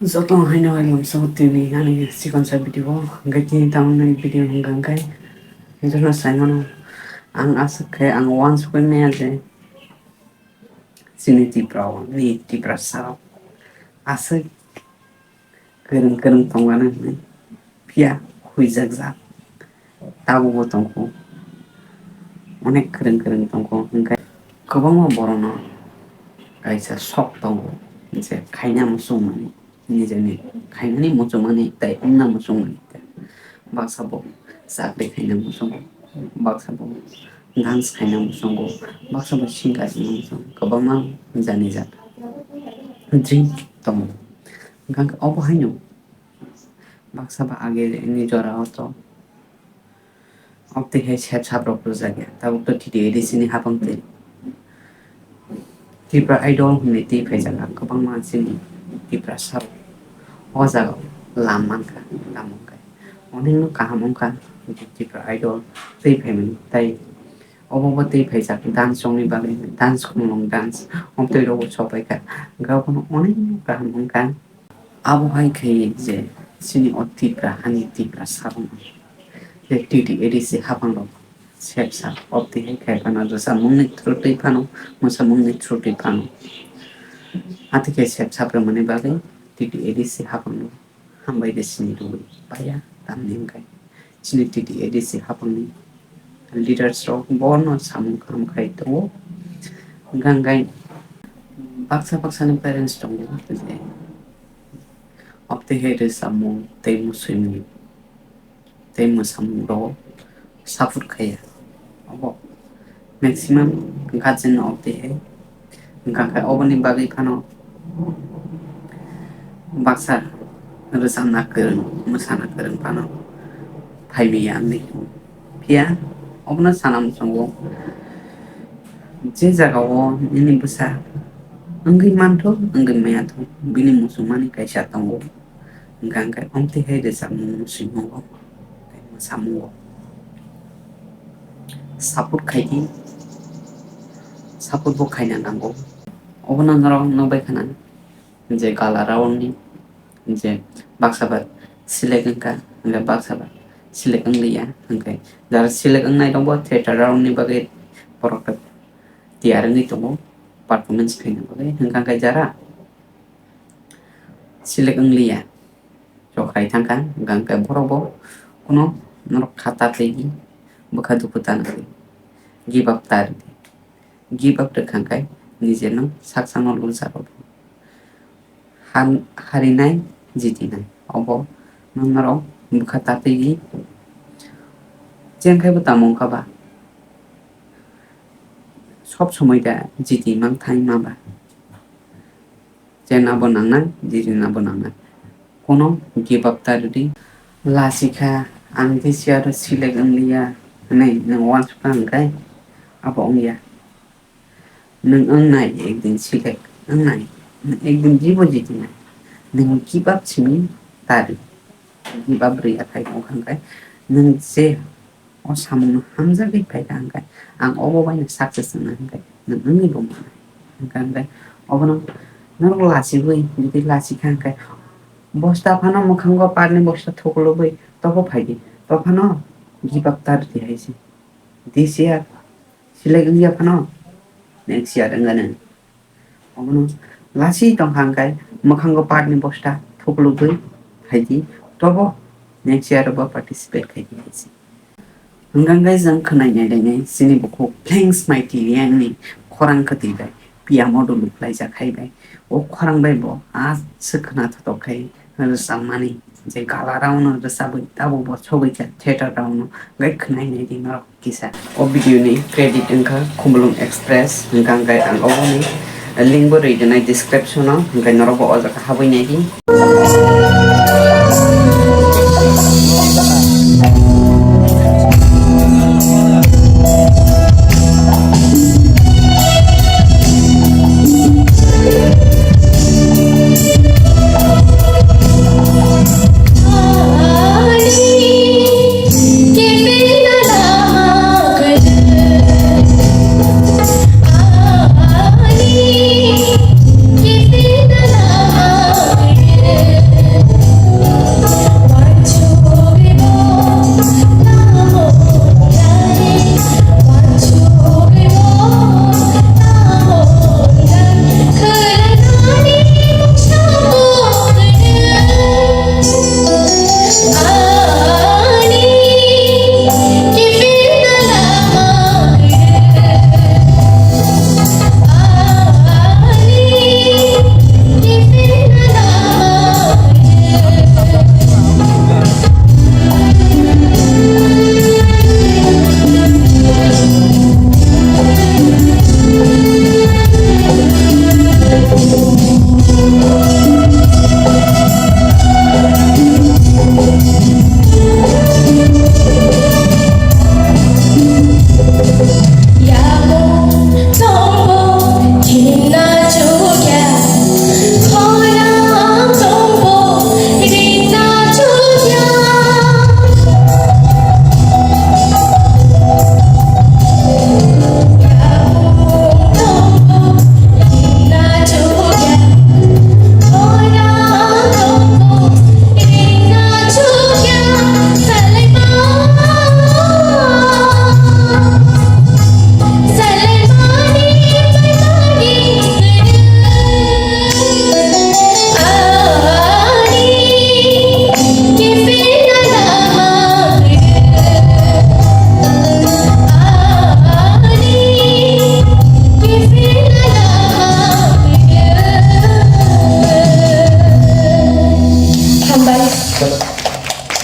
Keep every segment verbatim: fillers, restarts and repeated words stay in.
Joto haino hai mungsa tini ani sikonsa video, hwnkhe tini tamoni video hwnkha hwnkhe joto saimano ang aswk khe ang uansukwi maya je chini Tripura o, ni Tiprasa rok aswk kwrwng kwrwng tongmani hwnwi phiya huijakjak. Tabukbo tongkho, onek kwrwng kwrwng tongkho, hwnkhe kwbangma borokno kaisa sok tongo je khaina muchungmani, nijeni khainani muchungmani tei wngna muchungmani tei baksa bo chakri khaina muchungo, baksa bo dance khaina muchungo, baksa bo singer wngna muchungo, kwbangma jani jat dream tongo. Hwnkhe obo haino baksa ba age ni jora o to obtwi hai sep sap rok rwjak ya, tabuk to T T A D C ni hapang twi Tripura Idol hwnwi twi phaijak ang, kwbangma chini Tiprasa rok o jaga o lam mankha, lam mankha, onek no kaham wngkha Tripura Idol twi phaimani, tai obo bo twi phaijak dance song ni bagwi, dance khumlung dance, obtwi rok bo sopaikha, hwnkhe obono onek no kaham wngkha. Abo hai khe je chini o Tipra, ani Tiprasa rok je T T A D C hapang rok sepsa obtwi hai khai phano rwchapmung ni through twi phano, mwsamung ni through twi phano. Atwi khe sepsa rwmani bagwi T T A D C hapang rok hambai de sini rwui paya tamni hwnkhe. Chini T T A D C hapangni leaders rok bono samung kaham khai tongo. Hwnkhe hwnkhe baksa baksa ni parents tongo je obtwi hai rwchapmung tei musuimung tei mwsamung rok support khaiya. Obo maximum guardian rok tei hai. Hwnkha khe oboni bagwi phano baksa rwchapna kwrwng, mwsana kwrwng phano phai manya wngwi tongo. Phiya obono sana muchungo, je jagao nini bwsa wngwi manthok, wngwi maya thok, bini muchungmani kaisa tongo. Hwnkha hwnkhe omtwi hai rwchapmung, musuimungo tei mwsamungo support khai di, support bo khaina nango. Obono norok nukbai khana je gala round ni je baksa ba select wngkha, hwnkhe baksa ba select wngliya, hwnkhe jara select wngnai rokbo theater round ni bagwi borok tiyar wngwi tongo performance khaina bagwi, hwnkha hwnkhe jara select wngliya, chokrai thangkha, hwnkha hwnkhe borokbo kuno norok kha ta twi bwkha dukhu ta nangwi give up ta rwdi. Give up rwkha hwnkhe nijeno saksano loser rw. Han-, harinai jitinai obo norok bwkha ta twi chengkhaibo tamo wngkha ba? Sob somoi da jiti mang thai ma ba? Chenna bo nangnai, jijina bo nangnai. Kono give up ta rwdi. Lasikha, ang this year select wngliya hwnwi nwng uansukha hwnkhe abo wngya. Nwng wngnai, ekdin select wngnai, nwng ekdin jibo jitinai. Nwng give up simi ta rw. Give up rwya khai tongkha hwnkhe nwng je o samungno hamjagwi phaikha hwnkhe, ang obo baino success wngna hwnkhe nwng wngwi bo manai. Hwnkhe, hwnkhe obono norok lachiwi, jodi lachikha hwnkhe, bosta phano mwkhango parni bosta thuklubwi tobo phaidi, to phano give up ta rwdi hai se. This year select wngya phano next year wngani. Obono lasi tongkha hwnkhe mwkhango parni bosta thuklubwi phaidi, tobo next year bo participate khaidi hai se. Hwnkhe hwnkhe chwng khwnai nai lainai chini bukhuk Flames Mighty Reang ni khorang kwtwi bai piya model khlaijak hai bai. O khorang bai bo aswk khwna thotok khai rwchapmani je gala round no rwchapwi tabuk bo sogwi kha theater round no, hwnkhe khwnai nai di norok. Kisa o video ni credit wngkha Khumulwng Express, hwnkha hwnkhe ang oboni link bo rwi rwnai description o, hwnkhe norok bo o jaga habwi nai di.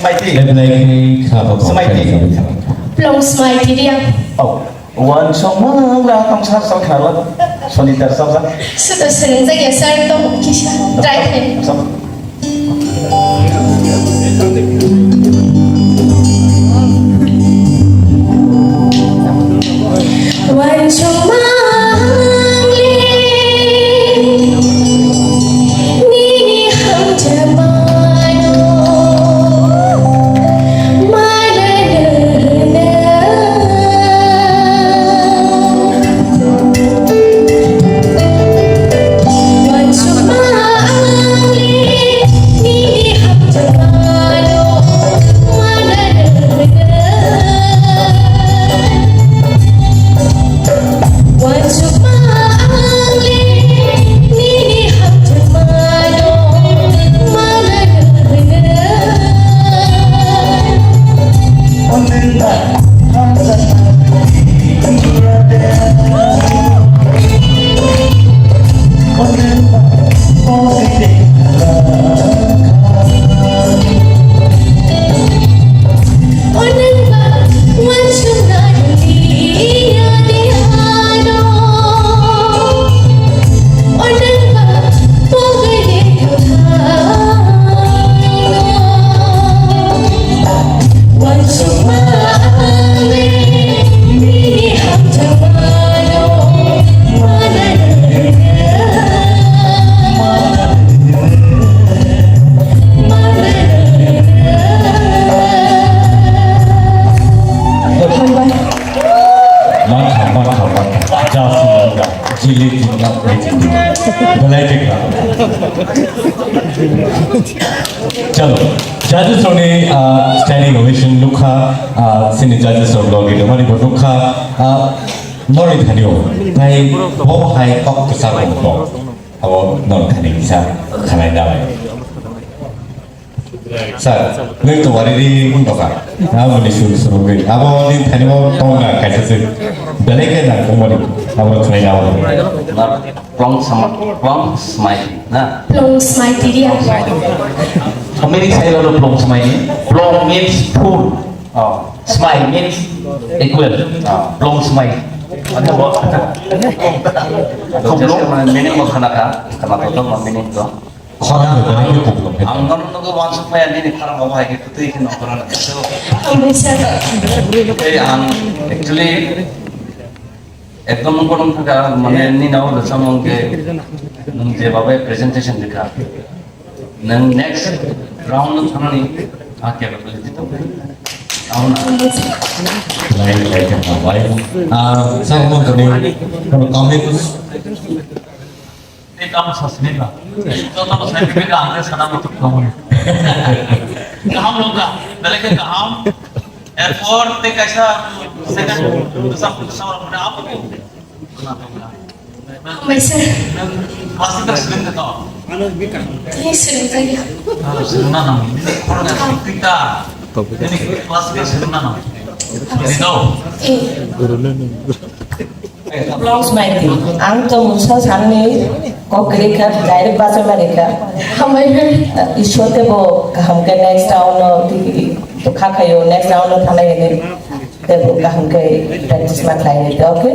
Smaiti. Smaiti. Plong Smaiti dia. Oh, wan song mang la tong sar sar khala. Sonitar sar sar. Sudah sering saja sar to kisah. Try. Makha, makha, makha. Just makha. Jili, jili, jili. Belai jili. Chalo, judges rokni, ah, standing ovation nukha, ah, sini judges rok logi tongmani bo nukha, ah, norni thani o. Tai bo hai kok kwchar rok bo. Abo norni thani kisa khanai dalai. Sir, nung to wari ri wng doka. Abo ni suru suru gwi. Abo ni thani bo tong na kaisa se. Belai ke na tong wari. Abo khanai abo. Plong sama, plong smai, na? Plong smai tiri ya. How many side of plong smai ni? Plong means full. Oh, smai means equal. Oh, plong smai. Ada bo. Ada bo. Meaning mo khana ka, khana to, to meaning to. Khorang ni belai khe kuplung khe. Ang nono nogo wansuk maya nini khorang obo hai khe kwtwi khe nongkhorang. Ang bisa. Tei ang actually ekdom nongkhorang thangkha, mane nini o rwchapmung khe nwng jebabe presentation rikha. Nwng next round no thangnani a capability tong. Tamo na. Belai belai khe hambai. Ah, sir, mo tini kono comments? Tei tamo sasini ba. Joto bo sai bibeka ang sana mutuk kamu. Kaham loka, belai khe kaham. Erpor tei kaisa second, sab, sab, apa tu? Hambai sir. Classical swing to. Ini swing saja. Ah, swing na nang. Orang yang kita. Ini classical swing na nang. Ini tahu. Eh. Plong smai tiri. Ang to mungsa samni kok rikha, direct bacha ma rikha. Hambai. Ishwar te bo kaham khe next round no tiki to kha khayo, next round no thanai hini. Te bo kaham khe practice ma khlai ni, okay?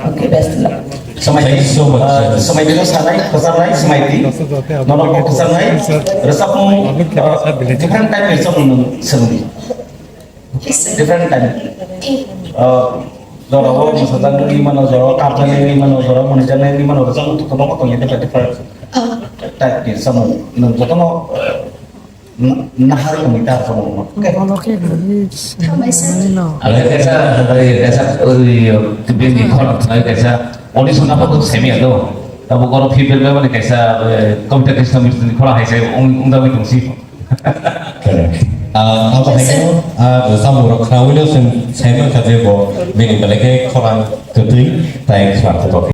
Okay, best of luck. Thank you so much. Ah, samai dino sanai, khosarnai, samai di. Nono khosarnai, resap mo, ah, different type ni resap mo sengdi. Different type. Ah, jora ho, masajak ni mano, jora ho, karjak ni mano, jora ho, manijak ni mano, resap mo to kono kono different different type ni resap mo. Nung jotono, ah, N-, nahar kami ta sama. Oke. Hambai sir. Ada kesa, ada kesa, ui, kebin di khor, ada kesa, audition apa tu semi ada. Tabu koro feedback apa ni kesa, eh, komputer kesa mesti ni khor hai saya, ung, ung dawi tungsi. Ah, apa hai ko? Ah, sama orang kena wilo sen, saya mah kerja bo, bini balik ke khorang ketui, tai khorang tu topi.